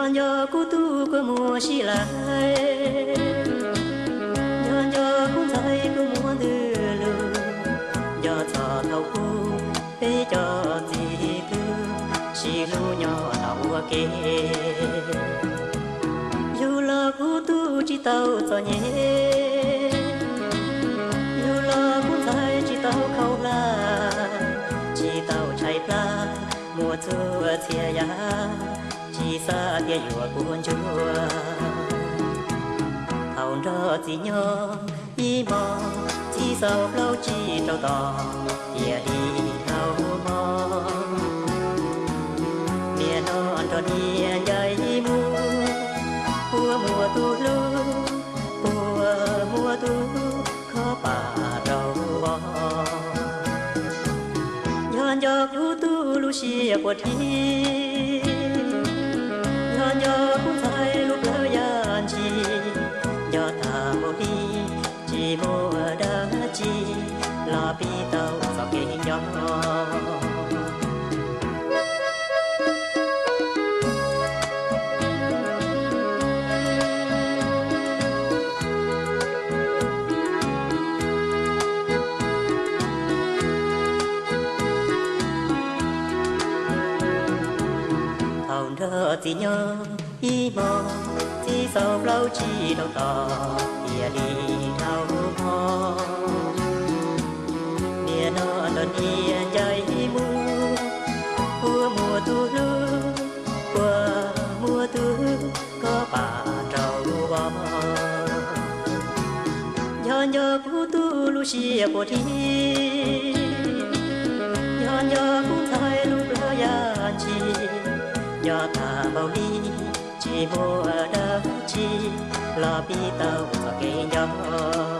Nco nco kub tub kua muag sib laim, nco nco kub ntxhais kua muag ntws lug, nco txog thaum ub peb cov txiv tub sib hlub nyob tau ua ke. Yug los kub tub tsis tau txom nyem, yug los kub ntxhais tsis tau khaus hlab, tsis tau tshaib plab, muaj txhua txhia yam tsis xav tias yuav puas ntsuag. Thaum nrog txiv nyob ib hmo, txiv xaus plaub tsib rau tom, tiam li dhau hmo. Niam no nrog niam ncaim mus, puas muaj tus hlub, puas muaj tus kho pam rau vog. Nco nco kub tub lub siab puas dhi, nco nco kub ntxhais lub plawv yam ntsis, nco tag npaum li tsis muaj dab tsi los pib tau txoj kev nco. Thaum nrog txiv nyob ib hmo, txiv xaus plaub tsib rau tom, tiam li dhau hmo. Niam no nrog niam ncaim mus, puas muaj tus hlub, puas muaj tus kho pam rau vog. Nco nco kub tub lub siab puas dhi, nco nco kub ntxhais lub plawv yam ntsis, nco tag npaum li tsis muaj dab tsi los pib tau txoj kev nco.